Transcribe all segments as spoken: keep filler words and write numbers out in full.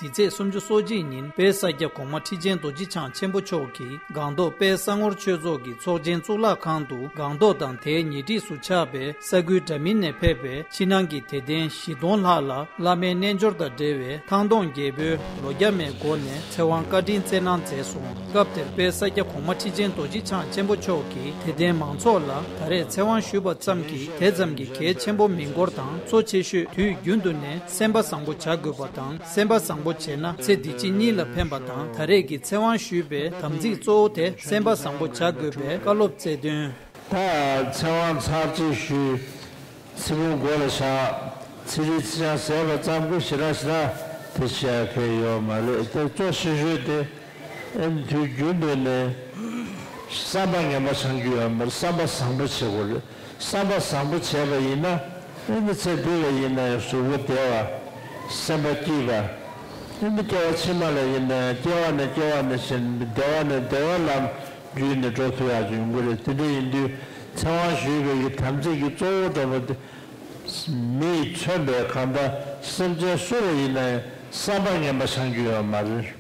འདི་ཚེས་སུམ་ཅུ་སོ་གཅིག་ཉིན་དཔལ་ས་སྐྱ་གོང་མ་ཁྲི་ཆེན་རྡོ་རྗེ་འཆང་ཆེན་པོ་མཆོག་གིས་སྒང་ཏོག་དཔལ་ས་ངོར་ཆོས་ཚོགས་ཀྱི་ཚོགས་ཆེན་གཙུག་ལག་ཁང་དུ་སྒང་ཏོག་དང་དེའི་ཉེ་འཁྲིས་སུ་ཆགས་པའི་ས་ཁུལ་འདྲ་མིན་ནས་ཕེབས་པའི་ཕྱི་ནང་གི་དད་ལྡན་བཞི་སྟོང་ལྷག་ལ་བླ་མའི་རྣལ་འབྱོར་དང་འབྲེལ་བའི་ཐང་སྟོང་རྒྱལ་པོའི་ལོ་བརྒྱ་མའི་སྒོ་ནས་ཚེ་དབང་བཀའ་དྲིན་སྩལ་གནང་མཛད་སོང་། སྐབས་དེར་དཔལ་ས་སྐྱ་གོང་མ་ཁྲི་ཆེན་རྡོ་རྗེ་འཆང་ཆེན་པོ་མཆོག་གིས་དད་ལྡན་མང་ཚོགས་ལ་ད་རེས་ཚེ་དབང་ཞུས་པ་ཙམ་གྱིས་དེ་ཙམ་གྱི་གལ་ཆེན་པོ་མིན་སྐོར་དང་། གཙོ་ཆེ་ཤོས་དུས་རྒྱུན་དུ་ནས་སེམས་པ་བཟང་པོ་བྱ་དགོས་པ་དང་། སེམས་པ་བཟང་པོ་བྱས་ན་ཚེ་འདི་ཕྱི་གཉིས་ལ་ཕན་པ་དང་། ད་རེས་ཀྱི་ཚེ་དབང་ཞུས་པའི་དམ་ཚིག་གཙོ་བོ་དེ་སེམས་པ་བཟང་པོ་བྱ་དགོས་པའི་བཀའ་སློབ་སྩལ་དོན། ད་ཚེ་དབང་ཚར་གཅིག་ཞུས། ཚེ་ཕུང་མགོ་ལ་བཞག་ཚེ་རིལ་ཚེ་ཆང་ཟས་པ་ཙམ་གྱིས་ཞེ་དྲག་ཞེ་དྲག་དེ་བྱེད་ཡ་གལ་ཡོད་མ་རེད། དེ་གཙོ་ཆེ་ཤོས་དེ་ཨེ་ནི་དུས་རྒྱུན་དུ་ནས་བསམ་པ་ངན་པ་བྱང་རྒྱུ་ཡོད་མ་རེད། བསམ་པ་བཟང་པོ་བྱེད་དགོས་རེད། བསམ་པ་བཟང་པོ་བྱས་པ་ཡིན་ན་ཨེ་ནི་ཚེ་འདི་ལ་ཡིན་ན་ཡང་གཟུགས་པོ་བདེ་བ། སེམས་པ་སྐྱིད་པ། ཨེ་ནི་སྐྱེ་བ་ཕྱི་མ་ལ་ཡིན་ན་ཡང་སྐྱེ་བ་ནས་སྐྱེ་བ་ནས་བཞིན་བདེ་བ་ནས་བདེ་བའི་ལམ་བརྒྱུད་ནས་འགྲོ་ཐུབ་ཡག་ཅིག་ཡོང་གི་རེད། དེ་འདྲ་ཡིན་དུས་ཚེ་དབང་ཞུས་པའི་གི་དམ་ཚིག་གི་གཙོ་བོ་འདྲ་པོ་དེ། མི་ཡིས་མཚོན་པའི་གང་ལྟར་སེམས་ཅན་སུ་ལ་ཡིན་ན་ཡང་བསམ་པ་ངན་པ་བྱང་རྒྱུ་ཡོད་མ་རེད།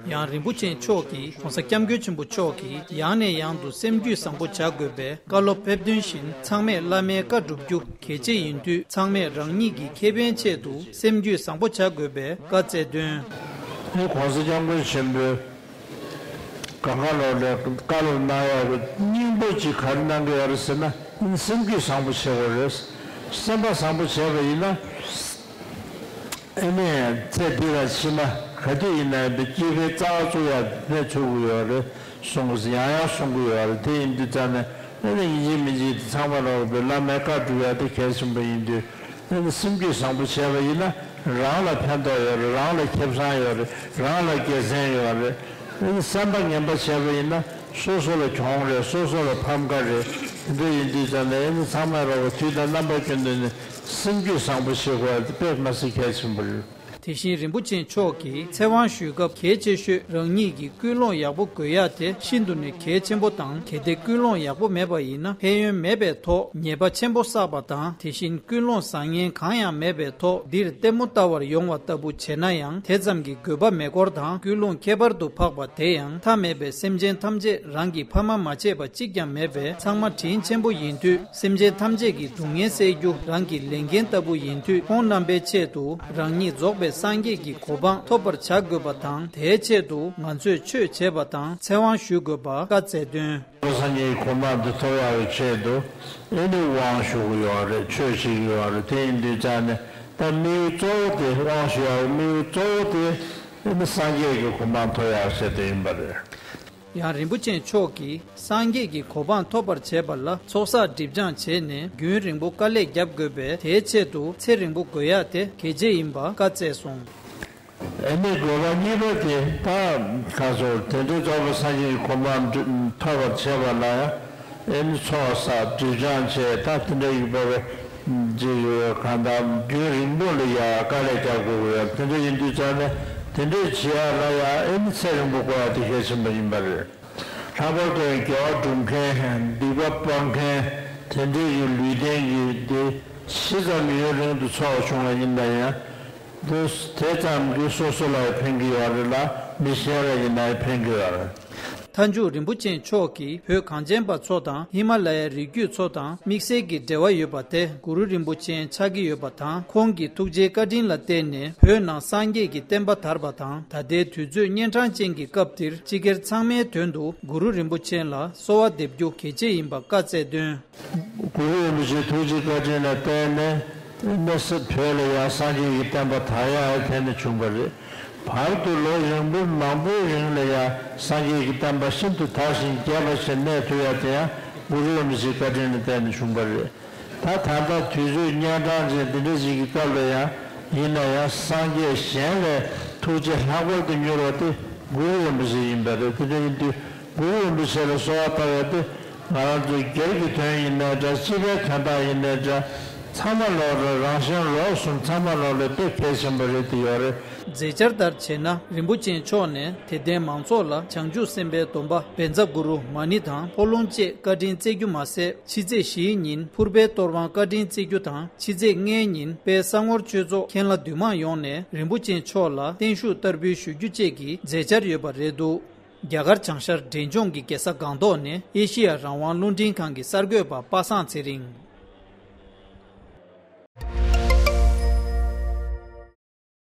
ཡང་རིན་པོ་ཆེ་མཆོག་གིས་༸གོང་ས་༸སྐྱབས་མགོན་ཆེན་པོ་མཆོག་གིས་ཡང་ནས་ཡང་དུ་སེམས་རྒྱུད་བཟང་པོ་བྱ་དགོས་པའི་བཀའ་སློབ་ཕེབས་དོན་བཞིན་ཚང་མས་བླ་མའི་བཀའ་སྒྲུབ་རྒྱུ་གལ་ཆེ་ཡིན་དུས་ཚང་མས་རང་ཉིད་ཀྱི་ཁེ་ཕན་ཆེད་དུ་སེམས་རྒྱུད་བཟང་པོ་བྱ་དགོས་པའི་བཀའ་སྩལ་དོན། ཨེ་༸གོང་ས་༸སྐྱབས་མགོན་ཆེན་པོས་གང་ག་ལོག་ལས་བཀའ་སློབ་གནང་ཡག་གི་སྙིང་པོ་གཅིག་ག་རེ་གནང་གི་ཡོད་རེད་ཟེར་ན། སེམས་རྒྱུད་བཟང་པོ་བྱེད་དགོས་རེད། སེམས་པ་བཟང་པོ་བྱས་པ་ཡིན་ན། ཨེ་ནས་ཚེ་འདི་དང་ཕྱི་མ་ག་དུས་ཡིན་ན་ཡང་སྐྱིད་པའི་རྩ་བ་བཙུགས་ཡག་གནས་ཚུགས་ཀྱི་ཡོད་རེད་གསུངས། ཡང་ཡང་གསུང་གི་ཡོད་རེད། དེ་ཡིན་དུས་ཙང་ནས་ཨེ་ནས་ཡིན་གཅིག་མིན་གཅིག་དེ་ཚང་མ་ལོག་པའི་བླ་མའི་བཀའ་སྒྲུབ་ཡག་དེ་གལ་ཆེན་པོ་ཡིན་དུས། ཨེ་ནས་སེམས་རྒྱུད་བཟང་པོ་བྱས་པ་ཡིན་ན་རང་ལ་ཕན་ཐོགས་ཡོད་རེད། རང་ལ་ཁེ་བཟང་ཡོད་རེད། རང་ལ་དགེ་མཚན་ཡོད་རེད། ཨེ་ནས་བསམ་པ་ངན་པ་བྱས་པ་ཡིན་ན་སོ་སོ་ལ་གྱོང་རེད། སོ་སོ་ལ་ཕམ་ཁ་རེད། དེ་འདྲ་ཡིན་དུས་ཙང་ནས་ཨེ་ནས་ཚང་མ་ལོག་པའི་དུས་དང་རྣམ་པ་ཀུན་ཏུ་ནས་སེམས་རྒྱུད་བཟང་པོ་བྱེད་དགོས་པ་དེ་དཔེ་མ་སྲིད་གལ་ཆེན་པོ་རེད། དེ་བཞིན་རིན་པོ་ཆེ་མཆོག་གིས་ཚེ་དབང་ཞུ་སྐབས་གལ་ཆེ་ཤོས་རང་ཉིད་ཀྱི་ཀུན་སློང་ཡག་པོ་དགོས་ཡ་དེ་ཤིན་ཏུ་ནས་གལ་ཆེན་པོ་དང་། གལ་ཏེ་ཀུན་སློང་ཡག་པོ་མེད་པ་ཡིན་ན་ཕན་ཡོན་མེད་པའི་ཐོག་ཉེས་པ་ཆེན་པོ་བསགས་པ་དང་། དེ་བཞིན་ཀུན་སློང་བཟང་ངན་གང་ཡང་མེད་པའི་ཐོག་འདིར་ལྟད་མོ་ལྟ་བར་ཡོང་བ་ལྟ་བུ་བྱས་ན་ཡང་དེ་ཙམ་གྱི་དགོས་པ་མེད་སྐོར་དང་། ཀུན་སློང་ཁྱད་པར་དུ་འཕགས་པ་དེ་ཡང་མཐའ་མེད་པའི་སེམས་ཅན་ཐམས་ཅད་རང་གི་ཕ་མ་མ་བྱས་པ་གཅིག་ཀྱང་མེད་པས་ཚང་མ་དྲིན་ཆེན་པོ་ཡིན་དུས། སེམས་ཅན་ཐམས་ཅད་ཀྱི་སྡུག་བསྔལ་སེལ་རྒྱུ་རང་གི་ལས་འགན་ལྟ་བུ་ཡིན་དུས། ཁོང་རྣམ་པའི་ཆེད་དུ་རང་ཉིད་རྫོགས་པའི་སངས་རྒྱས་ཀྱི་གོ་འཕང་ཐོབ་པར་བྱ་དགོས་པ་དང་། དེའི་ཆེད་དུ་ང་ཚོས་ཆོས་བྱེད་པ་དང་ཚེ་དབང་ཞུ་དགོས་པ་བཀའ་སྩལ་དོན། སངས་རྒྱས་ཀྱི་གོ་འཕང་དེ་ཐོབ་ཡག་གི་ཆེད་དུ་ཨེ་ནི་དབང་ཞུ་གི་ཡོད་རེད། ཆོས་བྱེད་ཀྱི་ཡོད་རེད། དེ་ཡིན་དུས་ཙང་ནས་ད་དམིགས་ཡུལ་གཙོ་བོ་དེ། དབང་ཞུ་ཡག་གི་དམིགས་ཡུལ་གཙོ་བོ་དེ་ཨེ་ནི་སངས་རྒྱས་ཀྱི་གོ་འཕང་ཐོབ་ཡག་ཆེད་དུ་ཡིན་པ་རེད། ཡང་རིན་པོ་ཆེ་མཆོག་གིས་སངས་རྒྱས་ཀྱི་གོ་འཕང་ཐོབ་པར་བྱེད་པ་ལ་ཚོགས་བསགས་སྒྲིབ་སྦྱང་བྱས་ནས་རྒྱུན་རིང་པོ་དཀའ་ལས་རྒྱབ་དགོས་པས། དེའི་ཆེད་དུ་ཚེ་རིང་པོ་དགོས་ཡ་དེ་གལ་ཆེ་ཡིན་པ་བཀའ་སྩལ་སོང་། ཨེ་ནི་དགོས་པ་གཉིས་པ་དེ་ད་ག་ཚོད་དེ་འདྲའི་རྫོགས་པའི་སངས་རྒྱས་ཀྱི་གོ་འཕང་ཐོབ་པར་བྱེད་པ་ལ་ཡང་ཨེ་ནི་ཚོགས་བསགས་སྒྲིབ་སྦྱང་བྱས། ད་དེ་འདྲ་ཡིན་པ་བས། ཅིག་གང་ལྟར་རྒྱུན་རིང་པོ་ལ་ཡ་དཀའ་ལས་རྒྱག་དགོས་ཀྱི་ཡོད། དེ་འདྲ་ཡིན་དུས་ཙང་ནས་དེ་འདྲའི་བྱེད་ཡག་ལ་ཡ་ཨེ་ནི་ཚེ་རིང་པོ་དགོས་ཡ་དེ་གལ་ཆེན་པོ་ཡིན་པ་རེད། ལྷག་པར་དུ་དགེ་བ་སྒྲུབ་མཁན། སྡིག་པ་སྤང་མཁན། དེ་འདྲའི་གི་ལུས་རྟེན་གྱི་དེ་ཇི་ཙམ་ཡུན་རིང་དུ་འཚོ་བ་བྱུང་བ་ཡིན་ན་ཡང་། དེ་དེ་ཙམ་གྱིས་སོ་སོ་ལ་ཡང་ཕན་གྱི་ཡོད་རེད་ལ། མི་གཞན་ལ་ཡིན་ན་ཡང་ཕན་གྱི་ཡོད་རེད། མཐའ་མཇུག་རིན་པོ་ཆེ་མཆོག་གིས་བོད་གངས་ཅན་པ་ཚོ་དང་ཧི་མ་ལ་ཡའི་རི་རྒྱུད་ཚོ་དང་དམིགས་བསལ་གྱི་འབྲེལ་བ་ཡོད་པ་དེ་གུ་རུ་རིན་པོ་ཆེ་ཆགས་ཀྱི་ཡོད་པ་དང་། ཁོང་གི་ཐུགས་རྗེའི་བཀའ་དྲིན་ལ་བརྟེན་ནས་བོད་ནང་སངས་རྒྱས་ཀྱི་བསྟན་པ་དར་བ་དང་། ད་ལྟའི་དུས་ཚོད་གཉན་འཕྲང་ཅན་གྱི་སྐབས་འདིར་སྤྱི་སྒེར་ཚང་མའི་དོན་དུ་གུ་རུ་རིན་པོ་ཆེ་ལ་གསོལ་བ་འདེབས་རྒྱུ་གལ་ཆེ་ཡིན་པ་བཀའ་སྩལ་དོན། གུ་རུ་རིན་པོ་ཆེའི་ཐུགས་རྗེ་བཀའ་དྲིན་ལ་བརྟེན་ནས་གནས་ས་བོད་ལ་ཡང་སངས་རྒྱས་ཀྱི་བསྟན་པ་དར་ཡག་དེ་ནས་བྱུང་བ་རེད། བར་དུ་ལོ་རིང་པོ་མང་པོའི་རིང་ལ་ཡང་སངས་རྒྱས་ཀྱི་བསྟན་པ་ཤིན་ཏུ་དར་ཞིང་རྒྱས་པ་ཞིག་གནས་ཐུབ་ཡག་དེ་ཡང་གུ་རུ་རིན་པོ་ཆེའི་བཀའ་དྲིན་ལ་བརྟེན་ནས་བྱུང་བ་རེད། ད་ད་ལྟ་དུས་ཚོད་གཉན་འཕྲང་ཅན་འདི་འདྲ་ཞིག་གི་སྐབས་ལ་ཡང་ཡིན་ན་ཡང་སངས་རྒྱས་གཞན་ལས་ཐུགས་རྗེ་ལྷག་པར་དུ་མྱུར་བ་དེ་གུ་རུ་རིན་པོ་ཆེ་ཡིན་པ་རེད། དེ་འདྲ་ཡིན་དུས་གུ་རུ་རིན་པོ་ཆེ་ལ་གསོལ་བ་བཏབ་ཡ་དེ་ང་རང་ཚོའི་སྒེར་གྱི་དོན་ཡིན་ནའི་འདྲ། སྤྱི་པའི་དོན་དག་ཡིན་ནའི་འདྲ། ཚང་མ་ལོག་རང་བཞིན་ལོག་གསུམ་ཚང་མ་ལོག་ལས་དཔེ་གལ་ཆེན་པོ་རེད་དེ་ཡོད་རེད། མཛད་འཆར་ལྟར་བྱས་ན་རིན་པོ་ཆེ་མཆོག་ནས་དད་ལྡན་མང་ཚོགས་ལ་བྱང་ཆུབ་སེམས་དཔའི་སྡོམ་པ་བཛྲ་གུ་རུ་མ་ཎི་དང་འཁོར་ལོ་བཅས་བཀའ་དྲིན་སྩལ་རྒྱུ་མ་ཟད། ཕྱི་ཚེས་བཞིའི་ཉིན་ཕུར་པའི་གཏོར་དབང་བཀའ་དྲིན་སྩལ་རྒྱུ་དང་། ཕྱི་ཚེས་ལྔའི་ཉིན་དཔལ་ས་ངོར་ཆོས་ཚོགས་མཁན་བླ་འདུས་མང་ཡོངས་ནས་རིན་པོ་ཆེ་མཆོག་ལ་བརྟན་བཞུགས་བསྟར་འབུལ་ཞུ་རྒྱུ་བཅས་ཀྱི་མཛད་འཆར་ཡོད་པ་རེད་འདུག་རྒྱ་གར་བྱང་ཤར་འབྲས་ལྗོངས་ཀྱི་རྒྱལ་ས་སྒང་ཏོག་ནས་ཨེ་ཤེ་ཡ་རང་དབང་རླུང་འཕྲིན་ཁང་གི་གསར་འགོད་པ་པ་སངས་ཚེ་རིང་།